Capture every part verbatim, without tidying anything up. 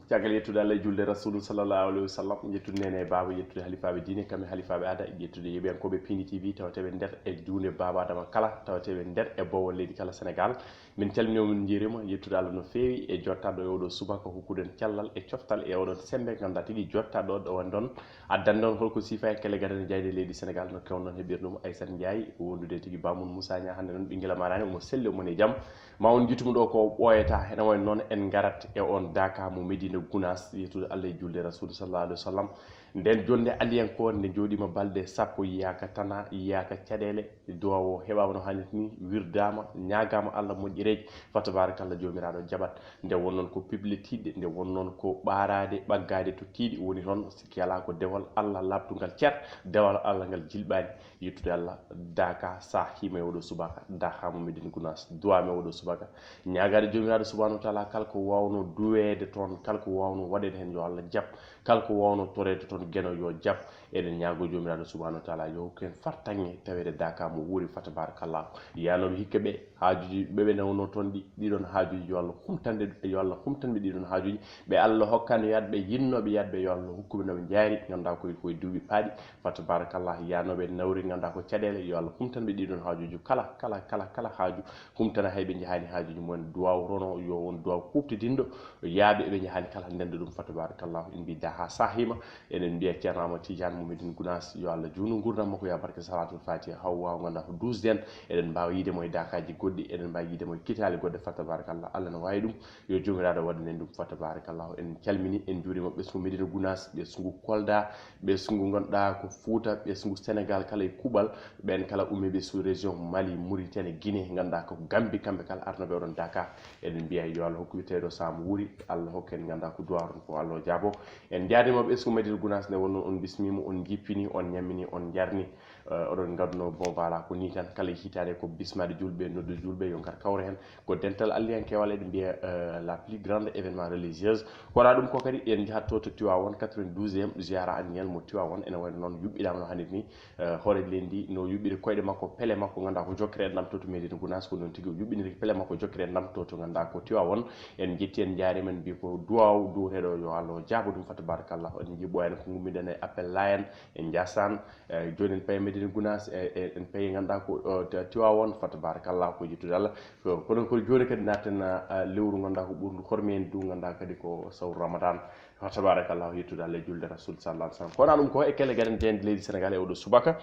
Caggal yettude Allah e julde Rasulu sallallahu alaihi wasallam, yettude nene e baaba, yettude halifaaɓe diine, kamɓe halifaaɓe aada, yettude yeɓiyankooɓe Pindi T V, tawateeɓe nder e juunde baaba Adama kala, tawateeɓe nder e bowol leydi kala Sénégal. Min calminii, min njiirima, yettude Allah no feewi e jottaɗo e oɗo subaka, hokkuɗen cellal e coftal e oɗon sembe, ngannduɗaa tigi jottaɗo ɗo woni ɗon, addani ɗon holko sifa e kelle gadane jayde leydi Sénégal, no kewnon heɓir ɗum Aysata Ndiaye, wondude tigi Bamum Moussa Niang, hannde noon ɓinngel am araani, omo selli, omo woni e jam. Ma on njiitu mo ɗo ko ɓooyata, ene wayi noon en ngarat e on daaka mo Medina Gounass, yettude Allah e julde Rasulu sallallahu alaihi wasallam. Nden jonde aliyankore nde jooɗiima balɗe sappo, yiyaaka tana, yiyaaka caɗeele, duwaaw o heɓaama no hannirta ni, wirdaama, ñaagaama Allah moƴƴereeji, fa tabarakallah Joomiraaɗo jaɓat. Nde won noon ko piɓle tiiɗɗe, nde won noon ko ɓaaraade, ɓaggaade to tiiɗi woni toon, sikki alaa ko dewal Allah laaɓtungal cer, dewal Allah ngal jilɓaani. Yettude Allah, daaka sahima e oɗo subaka, daaka mo Medina Gounass, duwaa mo e oɗo subaka. Ñaagaade Joomiraaɗo subhanahu wa taala, kala ko waawno duweede toon, kala ko waawno waɗeede heen, yo Allah jaɓ. Kala ko waawno toreede toon, Geno, yo jaɓ. Eɗen ñaagoo Joomiraaɗo subhanahu wa taala yo hokku en fartaŋŋe taweede daaka mo wuuri fa tabarakallah. Yaanooɓe hikka ɓe, haajuuji ɓe ɓe newno toon ɗi, ɗiɗon haajuuji, yo Allah humtande, yo Allah humtan ɓe ɗiɗon haajuuji. Ɓe Allah hokkano yaade ɓe, yinnooɓe yaade ɓe, yo Allah hokku ɓe no ɓe njaari, ngannduɗaa koye, koye duuɓi paaɗi. Fa tabarakallah, yaanooɓe nawri, ngannduɗaa ko caɗeele, yo Allah humtan ɓe ɗiɗon haajuuji kala, kala, kala, kala haaju, humtana hay ɓe njahaani haajuuji mumen. Duwaaw rono, yo won duwaaw kuuɓtidinɗo, yaaɓe ɓe njahaani kala, ndenda ɗum, fa tabarakallah, en mbi daaka sahima. Eɗen mbiya Ceerno Amadou Tidiane mo Medina Gounass, yo Allah juutnu nguurndam makko, ya barke Salatul Fatiha, haw waaw, ngannduɗaa ko douze den, eɗen mbaawa yiide mo e daakaaji goɗɗi, eɗen mbaawa yiide mo e kitaale goɗɗe, fa tabarakallah, Allah no waawi ɗum. Yo Joomiraaɗo waɗan en ɗum, fa tabarakallah. En calmini, en njuurima ɓesngu Medina Gounass, ɓesngu Kolda, ɓesngu ngannduɗaa ko Fuuta, ɓesngu Sénégal kala e kuuɓal, ɓeen kala ummiiɓe sous région Mali, Mauritanie, Guinée, ngannduɗaa ko Gambie, kamɓe kala arnooɓe oɗon daaka. Eɗen mbiya yo Allah hokku ɓe taweede saama wuuri, Allah hokku en, ngannduɗaa ko duwaa toon fof, Allah o jaabo. En njaarnima ɓesngu Medina Gounass nde wonno on bismima, on jippini, on ñammini, on njarni. Eh, oɗon ngadduno bon, voilà, ko ni tan, kala hitaande ko bismaade julɓe, noddu julɓe, yo ngar kawra heen. Ko dental alliyankewal, eɗen mbiya, eh, la plus grande événement religieuse. Kono ɗum ko kadi en njahat to, to Tiwaawoon, quatre-vingt-douzième ziara annuel mo Tiwaawoon, ene wayno noon yuɓɓinaama no hannirta ni. Eh, hoore leydi ndi no yuɓɓiri koyɗe makko, pele makko, ngannduɗaa ko jokkere enɗam to, to Medina Gounass, ko noon tigi o yuɓɓiniri pele makko jokkere enɗam to, to ngannduɗaa ko Tiwaawoon. En njetti, en njaarima, en mbi ko duwaaw duweteeɗo yo Allah o jaabo ɗum, fa tabarakallah. En njiiɓo en ko ngummiɗen e appel Layen, e Ndiassane, eh, jooni en payi Medina Gounass, eh, eh, en payi ngannduɗaa ko, eh, Tiwaawoon, fa tabarakallah, ko yettude Allah. Ko, kono ko jooni kadi natten, eh, lewru ngannduɗaa ko ɓurndu hormi en du, ngannduɗaa kadi ko sawru Ramadan. Fa tabarakallah, yettude Allah e julde Rasul sallallahu alaihi wasallam. Kono ɗum ko e kelle gadane jayde leydi Sénégal e oɗo subaka.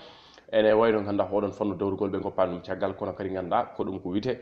Ene wayno ngannduɗaa oɗon fannu dawrugol ɓe ngoppaani ɗum caggal, kono kadi ngannduɗaa ko ɗum ko wiyetee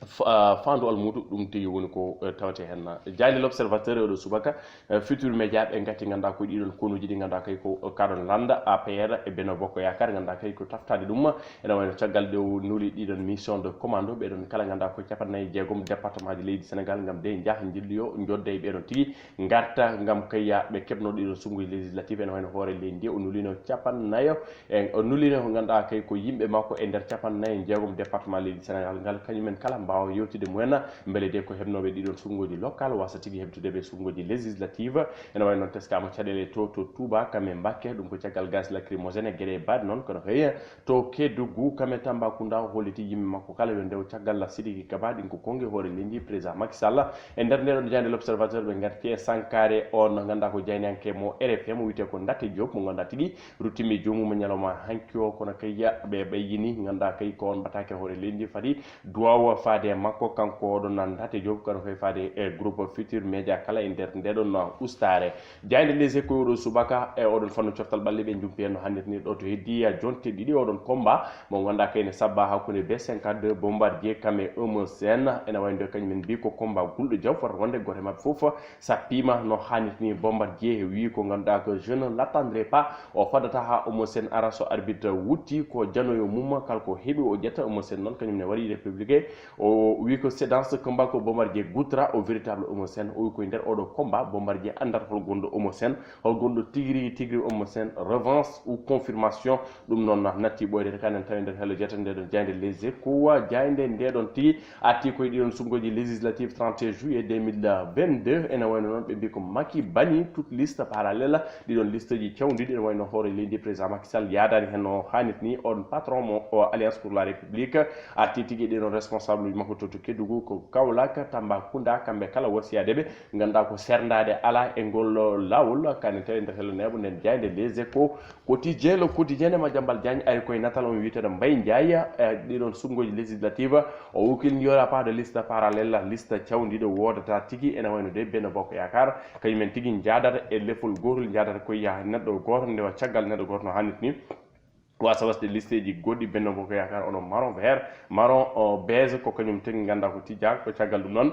fa-, ah, faandu almuudu, ɗum tigi woni ko, eh, tawetee heen. Jayde L'Observateur e oɗo subaka, eh, Futur Média ɓe ngati ngannduɗaa ko ɗiɗon konuuji ɗi ngannduɗaa kay ko, eh, kaɗon lannda, A P R e Benno Bokk Yaakaar, ngannduɗaa kay ko taftaade ɗum. Ene wayno caggal ɗe o nuli ɗiɗon mission de commando, ɓeɗon kala ngannduɗaa ko capannayyi e jeegom département ji leydi Sénégal ngam de njaha njilliyo, njodda e ɓeɗon tigi ngarta ngam kayya ɓe keɓno ɗiɗon sunnguuji législative, ene wayno hoore leydi ndi o nulino capannayo, e o nulino ko ngannduɗaa kay ko yimɓe makko e nder capannayyo e jeegom département leydi Sénégal ngal, kañumen kala mbaawa yewtidde mumen mbele de ko heɓnooɓe ɗiɗon sunnguuji local wasa tigi heɓtude ɓe sunnguuji législative. Ene wayno noon teskaama caɗeele to, to Touba, kam e Mbacké, ɗum ko caggal gaz lacrymogène e geɗe e baɗe noon, kono kay to Kédougou, kam e Tambacounda, o holliti yimɓe makko kala yo ndew caggal Sidiki Kaba, ɗum ko konngi hoore leydi président Macky Sall. E nder nde ɗon jaaynde L'Observateur ɓe ngarti e sankaare on ngannduɗaa ko jaayndiyanke mo R F M, o wiyetee ko Ndatte Diop, mo ngannduɗaa tigi ruttiima e joomum ñalawma hanki o, kono kay ɓe ɓeynii ngannduɗaa kay ko on ɓataake hoore leydi fadi duwaaw faade e makko, kanko oɗon Ndatte Diop, kono kay faade e groupe Futur Média kala e nder nde ɗon ustaare. Jaaynde Les Échos oɗo subaka e oɗon fannu coftal ɓalli ɓe njumpi en no hannirta ni ɗo to heddii jonte ɗiɗi oɗon combat mo ngannduɗaa kay ne sabba hakkunde B cinquante-deux Bombardier kam e Eumeu Sène. Ene wayno kañum en mbi ko combat gulɗo jaw, fota wonde gooto e maɓɓe fof sappiima no hannirta ni. Bombardier wi ko ngannduɗaa ko je ne l'attendrai pas, o fadata haa Eumeu Sène ara so arbitre wutti ko janoyo mum kala ko heɓi o ƴetta. Eumeu Sène noon kañum ne waɗi république. O wi ko c'est dans ce combat que Bombardier goûtera au véritable Eumeu Sène. O wi koye nder oɗo combat Bombardier anndata hol gonɗo Eumeu Sène, hol gonɗo tigi rigi, tigi rigi Eumeu Sène, revanche ou confirmation. Ɗum noon natti ɓooyde kanen tawi nder hello jetta nde ɗon jaaynde Les Échos, jaaynde nde ɗon tigi arti koye ɗiɗon sunnguuji législative trente et un juillet deux mille vingt-deux. Ene wayno noon ɓe mbi ko Macky bannit toute liste parallèle. Ɗiɗon liste ji cewdiɗi ene wayno hoore leydi président Macky Sall yaadaani heen no hannirta ni. On patron mo o Alliance pour la République arti tigi ɗiɗon responsable makko to to Kedugu, ko Kaolack, Tambacounda, kamɓe kala wasiyaade ɓe, ngannduɗaa ko serndaade alaa e ngol laawol. Kadi tawi nder hello neeɓo nden jaaynde Les Échos quotidien, le quotidien de Madiambal Diagne ari koye natal on wiyeteeɗo Mbaye Ndiaye, e ɗiɗon suɓngooji législative, o wi qu'il n'y aura pas de liste parallèle, liste cawndiiɗo woodata tigi. Ene wayno de Benno Bokk Yaakaar, kañumen tigi njaadata e lefol gootol, njaadata koye neɗɗo gooto, ndewa caggal neɗɗo gooto no hannirta ni. Wasa wasde listeeji goɗɗi, Benno Bokk Yaakaar, onon marron vert, marron, o, beige, ko kañum tigi ngannduɗaa ko tijjaa, ko caggal ɗum noon.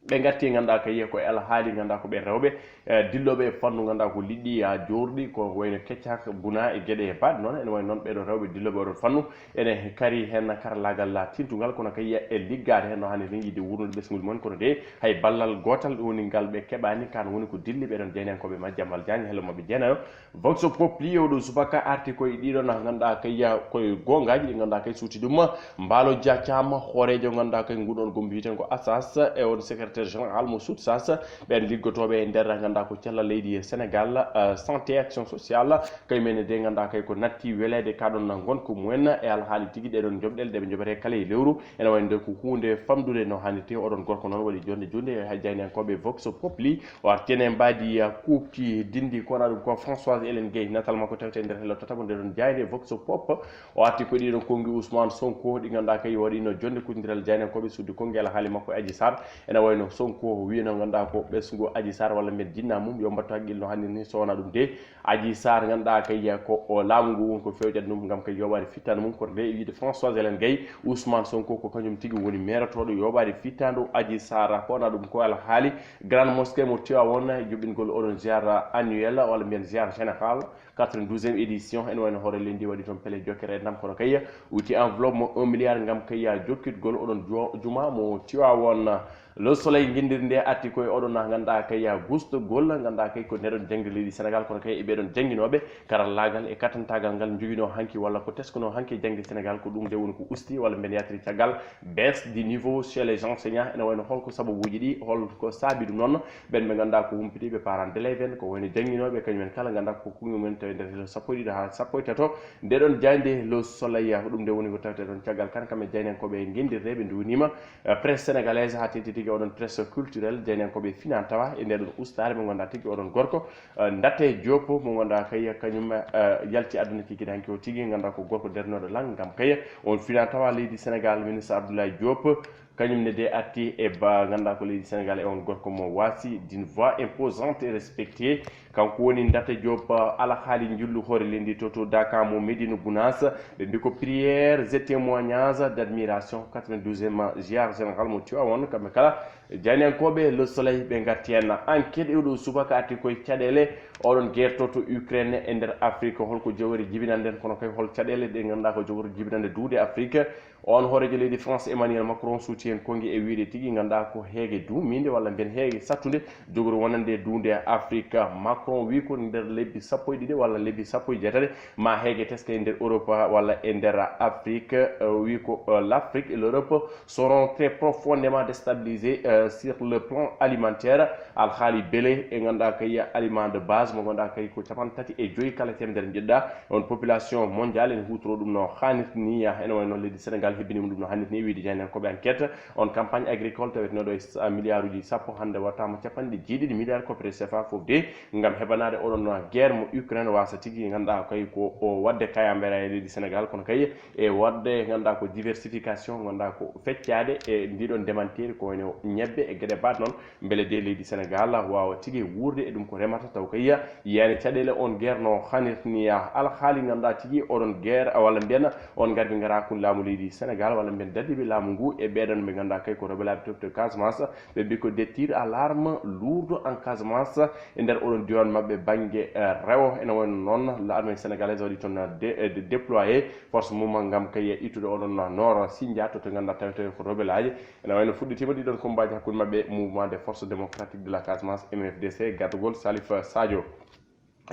Ɓe ngatti ngannduɗaa ko yiye ko alhaali ngannduɗaa ko ɓe rewɓe, e, dillooɓe e fannu ngannduɗaa ko liɗɗi yaa joorɗi, ko wayno keccaka, buna e geɗe e baɗe noon. Ene wayi noon ɓeeɗo rewɓe dillooɓe oɗon fannu, ene kadi heen karallaagal tintungal, kono kadi e liggaade heen no hannirta ni yiɗde wuurnude ɓesnguuji mumen, kono de hay ballal gootal ɗum woni ngal ɓe keɓaani, kan woni ko dilli ɓeeɗon jeynankooɓe Madiambal Diagne, hello maɓɓe jeenayo. Vox Populi oɗo subaka arti koye ɗiɗon ngannduɗaa kay ya-, koye goongaaji ɗi ngannduɗaa kay suuti ɗum. Mbaalo Dia Thiam, hooreejo ngannduɗaa kay nguɗon gombo wiyeten ko asas, e on secrétaire général mo sutsas, ɓen liggotooɓe e nder ngannduɗaa ko cellal leydi e Sénégal, eh, santé action sociale, kay men de ngannduɗaa kay ko natti weleede kaɗon ngonka mumen e alhaali tigi ɗeɗon joɓɗele ɗe ɓe joɓete kala e lewru. Ene wayno de ko huunde famɗude no hannirta. Oɗon gorko noon waɗi jonde juunde e jaynankooɓe Vox Populi. O arti en e mbaadi, uh, kuuɓti dinndi, ko wonaa ɗum ko Françoise Hélène Guèye, natal makko tawte nder hello tataɓo nde ɗon jaaynde Vox Pop. O arti ko ɗiɗon konngi Ousmane Sonko ɗi ngannduɗaa kay waɗiino jonnde kuutindiral jaynankooɓe suddi konngel haali makko e Adji Sarr. Ene wayno Sonko wiyno ngannduɗaa ko ɓesngu Adji Sarr walla mbiyen jinna mum yo mbattu hakkille no hannirta ni, so wonaa ɗum de Adji Sarr ngannduɗaa kay ko o laamu ngu woni ko fewjata ɗum ngam kay yoɓaade fittaandu mum, kono de e wiide Françoise Hélène Guèye, Ousmane Sonko ko kañum tigi woni meerotooɗo yoɓaade fittaandu Adji Sarr. Ko wonaa ɗum ko alhaali Grande Mosquée mo Tivaouane, joɓɓingol oɗon ziara annuel walla mbiyen ziara général, quatre-vingt-douzième édition. Ene wayno hoore leydi waɗi toon pele jokkere e ndam, kono kay wuti enveloppe mo un milliard ngam kay jokkitgol oɗon jo-, juma mo Tivaouane. Le Soleil, nginndiri nde arti koye oɗon ngannduɗaa kay gustogol, ngannduɗaa kay ko ndeɗon jangde leydi Sénégal, kono kay e ɓeɗon jannginooɓe karallaagal e kattantaagal ngal njoginoo hanki walla ko teskunoo hanki jangde Sénégal, ko ɗum de woni ko usti walla mbiyen yaltiri caggal baisse du niveau chez les enseignants. Ene wayno holko sababuuji ɗi, holko saabi ɗum noon? Ɓen ɓe ngannduɗaa ko humpitiiɓe parents d'élèves en, ko wayno jannginooɓe, kañum en kala ngannduɗaa ko konngol mumen tawi nder sappo e ɗiɗo haa sappo e tato. Nde ɗon jaaynde Le Soleil, ko ɗum nde woni ko tawte ɗon caggal kan kam e jaynankooɓe e ngenndirde ɓe nduwniima, eh, presse sénégalaise haa teeti tigi oɗon presse culturelle, jaynankooɓe finan tawa e nde ɗon ustaare mo ngannduɗaa tigi oɗon gorko, eh, Ndate Diop mo ngannduɗaa kay kañum, eh, yalti aduna ki giɗanki o tigi ngannduɗaa ko gorko darnooɗo langue ngam kay on finan tawa leydi Sénégal, ministre Abdoulaye Diop. Kañum ne de arti e ba ngannduɗaa ko leydi Sénégal e on gorko mo waasi d'une voix imposante et respectée. Kanko woni Ndate Diop, alhaali njullu hoore leydi to to Daka mo Médina Gounass. Ɓe mbi ko prières et témoignages d'admiration, quatre-vingt-douzième ziar général mo Tivaouane. Kamɓe kala jaynankooɓe Le Soleil ɓe ngatti hen. Enquête e oɗo subaka arti koye caɗeele oɗon guerre to to Ukraine e nder Afrique. Holko jogori jibinande en, kono kay hol caɗeele ɗe ngannduɗaa ko jogori jibinande duude Afrique? On hooreejo leydi France, Emmanuel Macron, suuti heen konngi e wiyde tigi ngannduɗaa ko heege duumiinde walla mbiyen heege sattunde jogori wonande e duunde Afrique. Macron wi ko nder lebbi sappo e ɗiɗi walla lebbi sappo e jeetati ma heege teske e nder Europe walla e nder Afrique. Eh, wi ko, eh, l'Afrique et l'Europe seront très profondément déstabilisées, eh, sur le plan alimentaire. Alhaali beele e ngannduɗaa kay aliment de base mo ngannduɗaa kay ko capanɗe tati e joyi kala teemedere njeɗɗa on population mondiale ene huutoro ɗum no hannirta ni. Ene wayno leydi Sénégal hebbini ɗum no hannirta ni, wiyde jaynankooɓe enquête. On campagne agricole tawetenoɗo e sa-, milliarduji sappo, hannde wattaama capanɗe jeeɗiɗi milliard kopere C F A fof de ngam heɓanaade oɗon no guerre mo Ukraine wasa tigi ngannduɗaa kay ko o waɗde kayambere e leydi Sénégal, kono kay e waɗde ngannduɗaa ko diversification, ngannduɗaa ko feccaade e ndiɗon ndemanteeri ko wayno ñebbe e geɗe baɗe noon. Mbele de leydi Sénégal waawa tigi wuurde e ɗum ko remata, taw kay yiyaani caɗeele on guerre no hannirta ni. Alhaali ngannduɗaa tigi oɗon guerre, walla mbiyen on garbi ngara kun laamu leydi Sénégal, walla mbiyen dadiiɓe laamu ngu e ɓeɗon ɓe ngannduɗaa kay ko rebelaaɓe to to Casamance. Ɓe mbi ko des tirs à l'arme lourde en Casamance e nder oɗon diwan maɓɓe bannge, eh, rewo. Ene wayno noon l'armée sénégalaise waɗi toon de-, eh, de-, déployé force mum ngam kay ittude oɗon Nord Sindia to to ngannduɗaa tawete ko rebelaaji. Ene wayno fuɗɗitiima ɗiɗon kombaaji hakkunde maɓɓe, Mouvement des Forces Démocratiques de la Casamance, M F D C, gardagol Salif Sadio.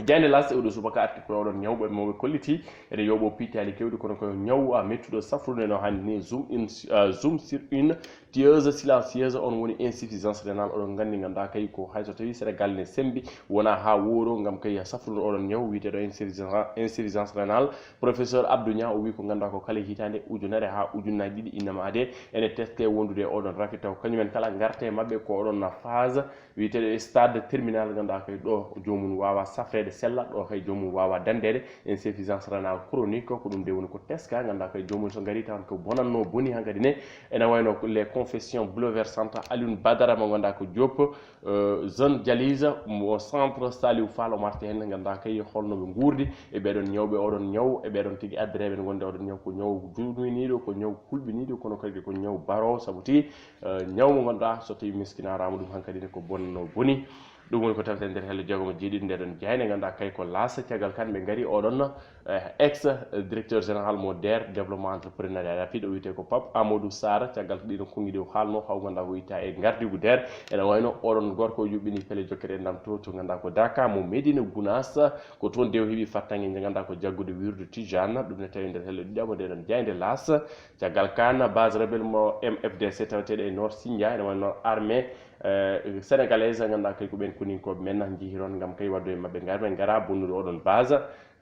Jaaynde L'As e oɗo subaka arti ko oɗon ñaw ɓe mo ɓe kolliti ene yoɓo piitaali kewɗi, kono ko ñaw, a, mettuɗo safrude no hannde ni, zoom in, a, zoom sur une tueuse silencieuse, on woni insuffisance rénale. Oɗon nganndi, ngannduɗaa kay ko hay so tawii Sénégal ne semmbi, wonaa haa wooro ngam kay safrude oɗon ñaw wiyeteeɗo insuffisance, insuffisance rénale. Professeur Abdou Niang o wii ko ngannduɗaa ko kala hitaande ujunere haa ujunnaaji ɗiɗi innama ade ene teske wondude e oɗon rafi, taw kañumen kala ngarte maɓɓe ko oɗon phase wiyeteeɗo stade terminal, ngannduɗaa kay ɗo joomum waawa safreede sella, ɗo kay joomum waawa dandeede insuffisance rénale chronique. Ko ɗum de woni ko teska, ngannduɗaa kay joomum so ngari tawan ko bonanno boni hankadi ne. Ene wayno les confessions bouleversantes, Alioune Badara mo ngannduɗaa ko Diop, euh, zone dialyse mo centre Saliou Fall, o marti heen, ngannduɗaa kay holno ɓe nguurdi e ɓeɗon ñawɓe oɗon ñaw, e ɓeɗon tigi addereɓe ngonde oɗon ñaw, ko ñaw juuminiiɗo, ko ñaw kulɓiniiɗo, kono kadi ko ñaw baro, sabu tigi, eh, ñaw mo ngannduɗaa so tawi miskinarama ɗum hankadi ne ko bonno boni. Ɗum woni ko tawten nder helle jeegomo jeeɗiɗi nde ɗon jayne, ngannduɗaa kay ko L'As, caggal kan ɓe ngari oɗon, eh, ex directeur général mo der développement entrepreneuriat rapide, o wiyetee ko Pape Amadou Sarr, caggal ɗiɗo konngiɗi o haalno, haw ngannduɗaa ko itta e ngardigu der, ene wayno oɗon gorko o yuɓɓini pele jokkere e ndam to, to ngannduɗaa ko Daka mo Medina Gounass, ko toon de o heɓi fattange nde ngannduɗaa ko jaggude wirdu Tijane, ɗum ne tawi nder helle ɗiɗaɓo nde ɗon jayde L'As, caggal kan base rebelle mo M F D C taweteeɗo e Nord Sindia, ene wayno Nord Armée, eh, sénégalaise, ngannduɗaa kay ko ɓen koninkooɓe men njehi toon ngam kay wadde e maɓɓe ngar ɓe ngara bonnude oɗon base,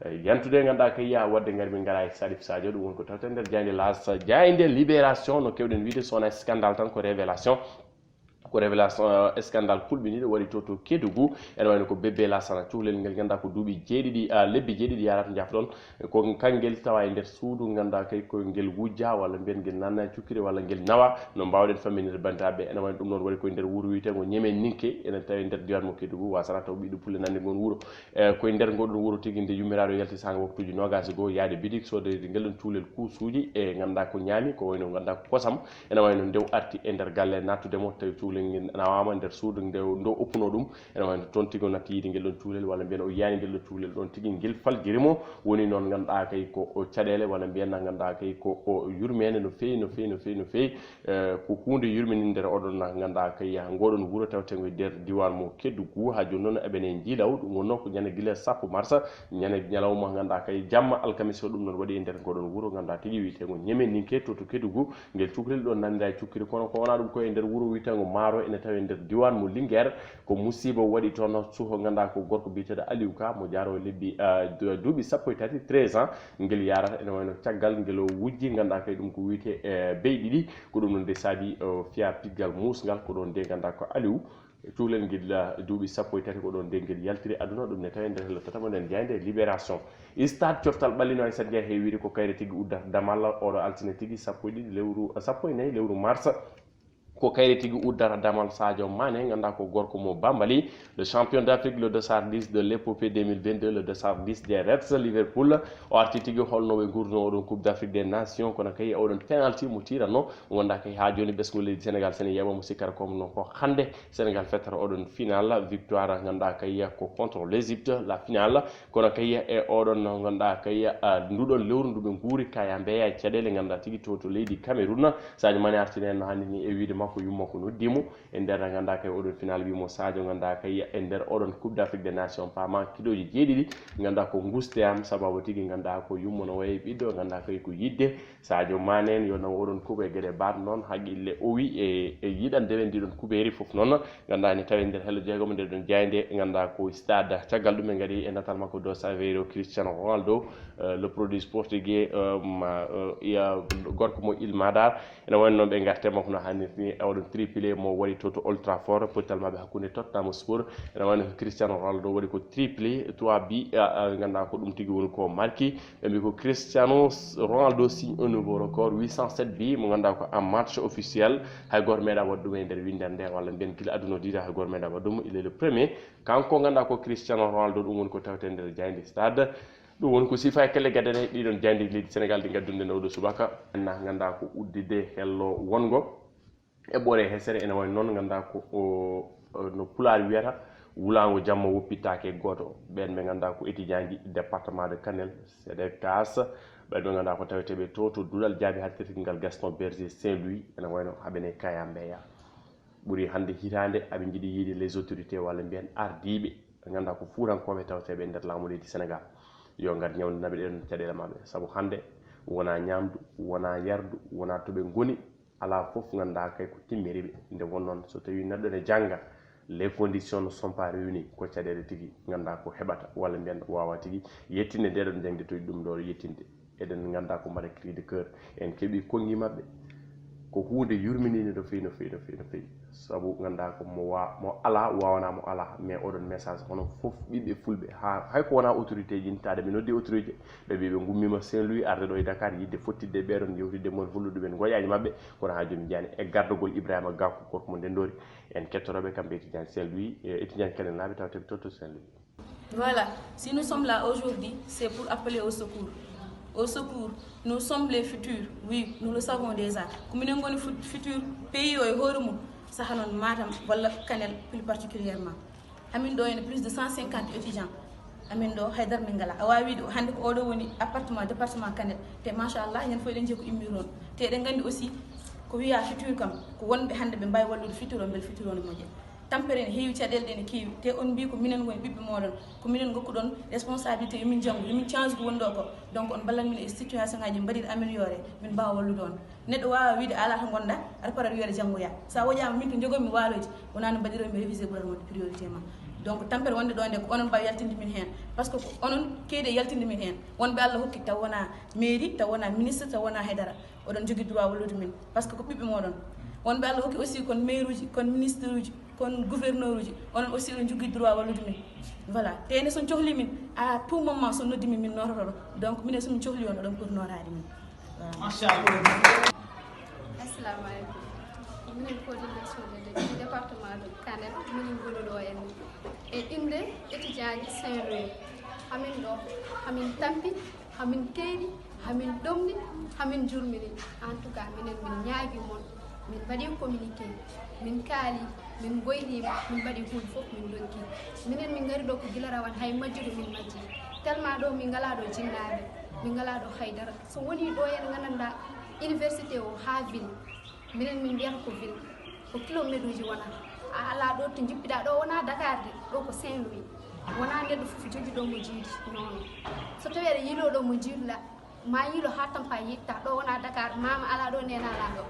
eh, yantude ngannduɗaa kay yaa wadde ngar ɓe ngara e Salif Sadio, ɗum woni ko tawten nder jayde L'As, jayde Libération no kewɗen wiide sona scandale tan ko révélation. Ko révélation, eh, scandale kulɓiniiɗo waɗi to, to Kédougou. Ene wayno ko Bébé Lassana, cukalel ngel ngannduɗaa ko duuɓi jeeɗiɗi, ah, lebbi jeeɗiɗi yarata jafɗon. Ko kangel tawa e nder suudu, ngannduɗaa kay ko ngel wujja, walla mbiyen ngel nanna e cukkiri, walla ngel nawa, no mbaawɗen famminirde banndiraaɓe. Ene wayno ɗum noon waɗi koye nder wuro wiyeteengo Ñemeninke, ene tawi e nder diiwaan mo Kédougou, wasata taw ɓiɗɗo pulle nanndi ngon wuro. E koye nder ngoɗon wuro tigi, nde yummiraaɗo yalti saanga waktuuji noogaas e goo, yaade bitik soodoyde ngel ɗon cukalel kuusuuji e ngannduɗaa ko ñaami, ko wayno ngannduɗaa ko kosam, ene wayno ndew arti e nder galle nattude mo, tawi cukalel ngel nawaama nder suudu nde, nde o oppuno ɗum, ene wayno toon tigi o natti yiide ngel ɗon cukalel, walla mbiyen o yiyaani ngel ɗon cukalel, ɗon tigi ngel faljiri mo, woni noon ngannduɗaa kay ko o caɗeele, walla mbiyen ngannduɗaa kay ko o yurmeende no feewi, no feewi, no feewi, no feewi. Eh, ko huunde yurminindere oɗon ngannduɗaa kay ngoɗon wuro tawtengo e nder diiwaan mo Kédougou. Haa jooni noon eɓene njiilaw, ɗum wonno ko ñande gila sappo mars, ñande ñalawma ngannduɗaa kay jamma alkamisa, ɗum noon waɗi e nder ngoɗon wuro ngannduɗaa tigi wiyeteengo Ñemeninke to, to Kédougou. Ngel cukalel ɗon nanndira e cukkiri, kono ko wonaa ɗum ko e nder wuro wiyeteengo Maaro, ene tawi e nder diiwaan mo Linguère. Ko musiba waɗi toon, suho ngannduɗaa ko gorko biyeteeɗo Aliou Ka mo jaaro e lebbi, ah, du-, duuɓi sappo e tati, treize ans, ngel yarata, ene wayno caggal ngel o wujji, ngannduɗaa kay ɗum ko wiyetee, eh, beyi ɗiɗi, ko ɗum noon de saabi o fiya piggal muusngal, ko ɗoon de ngannduɗaa ko Aliou, cukalel ngel, ah, duuɓi sappo e tati, ko ɗoon de ngel yaltiri aduna, ɗum ne tawi nder hello tataɓo nden jayde Libération. Stade coftal ɓallino en saɗja he wiide ko kayre tigi uddata damal oɗo altine tigi sappo e ɗiɗi lewru, sappo e nayi lewru mars. Ko kayre tigi uddata damal Sadio Mané, ngannduɗaa ko gorko mo Bambali, le champion d'Afrique, le dossard dix de l'épopée deux mille vingt-deux, le dossard dix des Reds Liverpool. O arti tigi holno ɓe ngurduno oɗon Coupe d'Afrique des Nations, kono kay oɗon penalty mo tiranno, ngannduɗaa kay haa jooni ɓesngu leydi Sénégal sene yeɓa mo sikkata ko no ko hannde Sénégal fettata oɗon final, victoire ngannduɗaa kay ko contre l'Égypte, la finale. Kono kay e oɗon no ngannduɗaa kay, ah, nduɗon lewru ndu ɓe nguuri kaya mbeya e caɗeele ngannduɗaa tigi to, to leydi Cameroun. Sadio Mané artini en no hannde ni e wiide makko yumma ko noddi mo e nder ngannduɗaa kay oɗon final, wimo Sadio ngannduɗaa kay e nder oɗon Coupe d'Afrique des Nations paama kiloji jeeɗiɗi ngannduɗaa ko guste am, sababu tigi ngannduɗaa ko yumma no wayi ɓiɗɗo ngannduɗaa kay ko yidde Sadio Mané en yo naw oɗon kuuɓa e geɗe baɗ noon, haqqille owi e, e yiɗande ɓe ndiɗon kuuɓeeri fof noon. Ngannduɗaa ne tawi nder hello jeegomo nde ɗon jayde, ngannduɗaa ko stade. Caggal ɗum en ngari e natal makko do Saveiro Cristiano Ronaldo, euh, le produit portugais, euh, ma, euh, iya, gorko mo Il Madar. Ene wayno noon ɓe ngarte makko no hannirta ni, e oɗon triplé mo waɗi to, to Old Trafford, pottal maɓɓe hakkunde Tottenham Hotspur. Ene wayno ko Cristiano Ronaldo waɗi ko triplé, trois bi, a, a, ngannduɗaa ko ɗum tigi woni ko marki. Ɓe mbi ko Cristiano Ronaldo signe un nouveau record, huit cent sept bi, mo ngannduɗaa ko en match officiel. Hay gooto meeɗaa waɗde ɗum e nder winndere nde, walla mbiyen gila aduna o diida, hay gooto meeɗaa waɗde ɗum. Il est le premier. Kanko ngannduɗaa ko Cristiano Ronaldo, ɗum woni ko tawte nder jayndi stade. Ɗum woni ko sifa e kelle gadane ɗiɗon jayndi leydi Sénégal ɗi ngaddude nde oɗo subaka. Enna ngannduɗaa ko uddide hello wongo. Eɓɓoore hesere ene wayi noon, ngannduɗaa ko o, o, no Pulaar wiyata, wulaango jamma woppittaake e gooto. Ɓeen ɓe ngannduɗaa ko étudiant ji département de Kanel, C D K S, ɓeen ɓe ngannduɗaa ko taweteeɓe to, to duɗal jaabi hartirki ngal Gaston Berger Saint-Louis, ene wayno haɓene kaya mbeya. Ɓuri hannde hitaande, aɓe njiɗi yiide les autorités walla mbiyen ardiiɓe nganndaa ko fuutankooɓe tawteeɓe e nder laamu leydi Senegaal, yo ngar ñawndina ɓe ɗeen caɗeele maɓɓe. Sabu hannde wonaa ñaamdu, wonaa yardu, wonaa to ɓe ngoni, alaa fof nganndaa kay ko timmiri ɓe. Nde won noon, so tawii neɗɗo ne jannga, les conditions ne sont pas réunies, ko caɗeele tigi nganndaa ko heɓata, walla mbiyen waawaa tigi yettinde nde ɗoon jaŋde, toɗɗi ɗum ɗo yettinde. Eɗen nganndaa ko mbaɗa cri de cœur, en keɓii konngi maɓɓe. Ko huunde yurminiinde no feewi, no feewi, no feewi, no feewi. Sabu nganndaa ko mo wa-, mo alaa waawanaa mo alaa, mais oɗon message hono fof ɓiɓɓe fulɓe, haa hay ko wonaa autorité ji, taade mi noddi autorité, ɓe mbii ɓe ngummiima Saint-Louis arde ɗo e Dakar yiɗde fottidde e ɓeeɗon, yewtidde mon, hollude ɗumen ngoƴaaji maɓɓe, kono haa jooni njaani e gardagol Ibrahima Gakou, gorko mo Ndenndoori, en kettotooɓe kamɓe étudiant Saint-Louis, e étudiant Kanel naaɓe tawteeɓe to, to Saint-Louis. Voilà, si nous sommes là aujourd'hui, c'est pour appeler au secours. Au secours, nous sommes les futurs, oui, nous le savons déjà. Ko minen ngoni fut-, futur pays o e hoore mum, saha noon Matam walla Kanel plus particulièrement. Hamin ɗo ene plus de cent cinquante étudiants. Amin ɗo haydara min ngala. A waawi wiide hannde ko oɗo woni appartement, département Kanel. Te machallah, enen fof eɗen jeeyi ko immiri on. Te eɗen nganndi aussi ko wiya futur kam, ko wonɓe hannde ɓe mbaawi wallude futur o, mbele futur o ne moƴƴa. Tampere ene heewi, caɗeele ɗe ene keewi, te on mbii ko minen ngoni ɓiɓɓe mooɗon, ko minen ngokkuɗon responsabilité, yo min njanngu, yo min cange ko woni ɗo ko. Donc on mballan min e situation ngaji mbaɗiɗi amélioré, min mbaawa wallude on. Neɗɗo waawaa wiide alaa to ngonɗaa, aɗa para wiyeede janngoyaa. So a woƴaama min to njogomi waaloyde, wonaa no mbaɗiromi révisé ɓuran wonde priorité ma. Donc tampere wonde ɗo nde ko onon mbaawi yaltinde min heen. Par ce que ko onon keedi e yaltinde min heen. Wonɓe Allah hokki taw wonaa mairie, taw wonaa ministre, taw wonaa haydara. Oɗon njogii droit wallude min. Par ce que ko ɓiɓɓe mooɗon. Wonɓe Allah hokki aussi kon maire uji, kon ministre uji, kon gouverneur uji, onon aussi oɗon njogii droit wallude min. Voilà. Te ene so on cohli min, à tout moment so on noddi min, min noototo ɗo. Donc minen so min cohli on, oɗon poti nootaade min. Voilà. Machallah. Assalamu alaikum. Minen coordination de, de département de Kanel, minen ngoni ɗo en e innde étudiant ji Saint-Louis. Hamin ɗo, hamin tampi, hamin keyri, hamin ɗomni, hamin jurmini. En tout cas, minen min ñaagi mon, min mbaɗi communiqué, min kaali, min goyliima, min mbaɗi huunde fof, min ndokki. Minen min ngari ɗo ko gila rawane, hay majjude min majji. Tellement ɗo min ngalaa ɗo jinnaaɓe, min ngalaa ɗo haydara. So wonii ɗo en nganndanɗaa université o haa ville, minen min mbiyata ko ville, ko kilométre uji wona. A alaa ɗo to njippiɗaa, ɗo wonaa Dakar de, ɗo ko Saint-Louis. Wonaa neɗɗo fof jogiiɗo mo jiidi, non. So tawii aɗa yiiloo ɗo mo jiiduɗaa, ma yiilo haa tampa yiɗta, ɗo wonaa Dakar, maama alaa ɗo, neene alaa ɗo.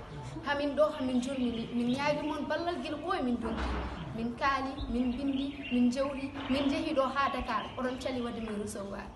Hamin ɗo, hamin jurmini, min ñaagi mon ballal gila ɓooy min donki. Min kaali, min mbinndi, min jewli, min njehi ɗo haa Dakar, oɗon cali waɗde min recevoir.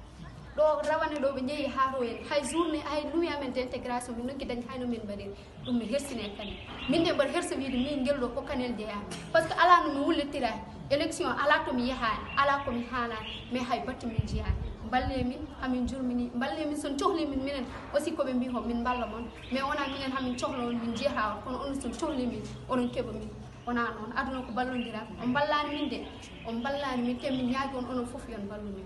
Ɗo rawane ɗo ɓe njehi haa to en, hay journée, hay nuit amen d' intégration, min nokki dañde hay no min mbaɗiri. Ɗum no hersini en Kanel. Min de mbaɗa hersa wiide min ngel ɗo ko Kanel jeyaa. Par ce que alaa no mi wullitira. Élection alaa to mi yahaani, alaa ko mi haalaani, mais hay batte min jeyaani. Mballe min, hamin jurmini, mballe min so on cohli min minen aussi ko ɓe mbii ko min mballa mon. Mais wonaa minen hamin cohla on, min jeyaa on, kono on so on cohli min, onon keɓa min. Wonaa noon, aduna ko ballondiral. On mballaani min de, on mballaani min, te min ñaagi on onon fof yo on mballu min.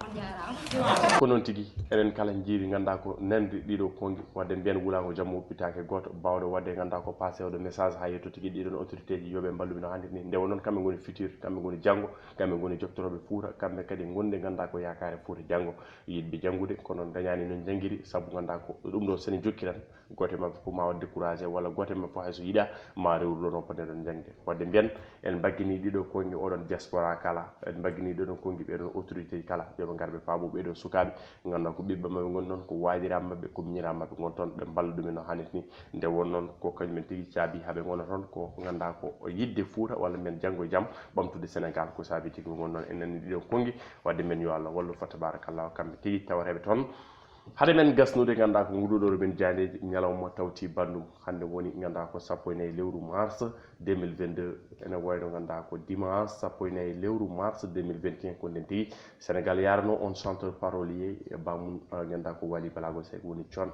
On njaaraama. Ko noon tigi, eɗen kala njiiri nganndaa ko nanndi ɗiɗo konngi, waɗde mbiyen wulaango jamma wuppitaake gooto, baawɗo waɗde nganndaa ko passé oɗo message haa yetto tigi ɗiɗon autorité ji yo ɓe mballu min no haanirta ni. Nde wonnoon kamɓe ngoni futur, kamɓe ngoni janngo, kamɓe ngoni joktorooɓe Fuuta, kamɓe kadi ngonde nganndaa ko yaakaare Fuuta janngo, yiɗɓe janngude, kono ndañaani no njanngiri, sabu nganndaa ko ɗum ɗo so en njokki tan, gooto e maɓɓe fof ma waɗ découragé, walla gooto e maɓɓe fof hay so yiɗaa ma rewru ɗo no poɗɗen ɗon jaŋde. Waɗde mbiyen en mbagginii ɗiɗo konngi oɗon diaspora kala, en mbagginii ɗiɗo konngi ɓeɗon autorité ji kala, yo ɓe ngar ɓe paabo ɓeɗo sukaaɓe, nganndaa ko ɓiɓɓe maɓɓe ngoni ɗon, ko waajiraaɓe maɓɓe, ko miñiraaɓe maɓɓe ngoni toon, ɓe mballa ɗumen no haanirta ni. Nde won noon ko kañumen tigi caabi haa ɓe ngona toon, ko nganndaa ko yiɗde Fuuta walla mbiyen janngo e jam ɓamtude Sénégal, ko saabi tigi ɓe ngoni noon. En nanii ɗiɗo konngi, waɗde mbiyen yo Allah wallu fa tabarakallah kamɓe tigi tawateeɓe toon. Hade men gasnude, nganndaa ko nguɗuɗo men jaandeeji ñalawma tawti banndum. Hannde woni, nganndaa ko sappo e nayi lewru mars deux mille vingt-deux, ene wayno nganndaa ko dimanche sappo e nayi lewru mars deux mille vingt et un, ko nden tigi Sénégal yarano on chanteur parolier e bamum, eh, nganndaa ko Wali Balago Seck woni Thione.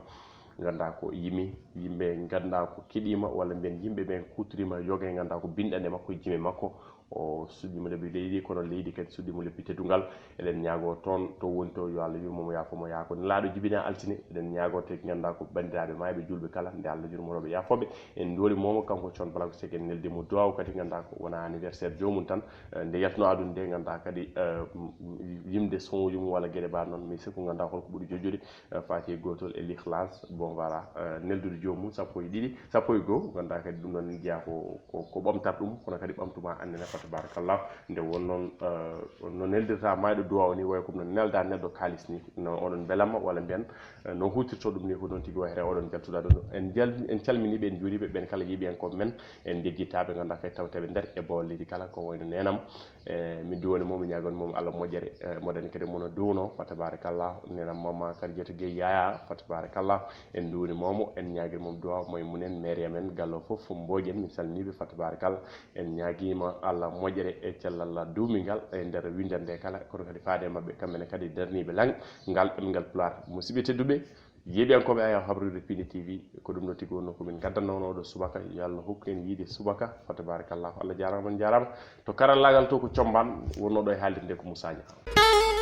Nganndaa ko yimi, yimɓe nganndaa ko keɗiima, walla mbiyen yimɓe ɓen kuutoriima yoga e nganndaa ko binɗanɗe makko e jime makko. O suɓiima lebbi leydi, kono leydi kadi suɓiima lebbi teddungal. Eɗen ñaagoo toon to woni to, yo Allah yurmo mo, yaafo mo, yaa ko Nelaaɗo jibinaa altine. Eɗen ñaagoo tigi nganndaa ko banndiraaɓe maayɓe, juulɓe kala, nde Allah yurmotoo ɓe, yaafoo ɓe. En nduwaniima mo, kanko Thione Ballago Seck, en neldi mo duwaaw kadi, nganndaa ko wonaa anniversaire joomum tan, eh, nde yaltunoo aduna nde, nganndaa kadi, eh, m-, m-, yimde soñuuji mum walla geɗe mbaɗ noon, mi sikku nganndaa holko ɓuri jojjude, eh, Faatiha gootol e Lihlas, bon, voilà, eh, neldude joomum sappo e ɗiɗi, sappo e goo, nganndaa kadi ɗum ɗoon jeyaa ko, ko, ko ɓamtat ɗum, kono kadi ɓamtu ma annene ko Tabarakallah. Nde won noon, eh, no neldirta mayɗo duwa o ni, way comme no nelda neɗɗo kaalis ni, no oɗon belamma walla mbiyen, eh, no hutirto ɗum ni ko noon tigi wayre oɗon beltuɗa ɗum. En jal-, en calmini ɓe, en juuriɓe ɓen kala yiɓiyankooɓe men, en jejjitaɓe ngannduɗaa kay tawteɓe nder e bawal leydi kala ko wayno nenam. E mi duwani mo, mi ñaagani mo Allah moƴƴere, eh, moɗon kadi mono duwno fa tabarakallah, nenam mama Karjata Gueye Yaya fa tabarakallah. En duwani momo, en ñaagiri mom duwa moye munen, mairie men gallo fof mboƴen, min salminiɓe fa tabarakallah. En ñaagiima Allah moƴƴere e cellal duumingal e nder winndere nde kala, kono kadi faade e maɓɓe kamɓe ne kadi darniiɓe lang ngal ɗemngal Pulaar. Musidɓe tedduɓe, yeeɓiyankooɓe Ayaw Habrude Piindi T V, ko ɗum ɗo tigi wonno ko min ngaddanno oɗo subaka. Yo Allah hokku en yiide subaka fa tabarakallah. Allah jaaraama, on jaaraama. To karallaagal to ko Combaan wonno ɗo e haalirde nde ko Moussa Niang.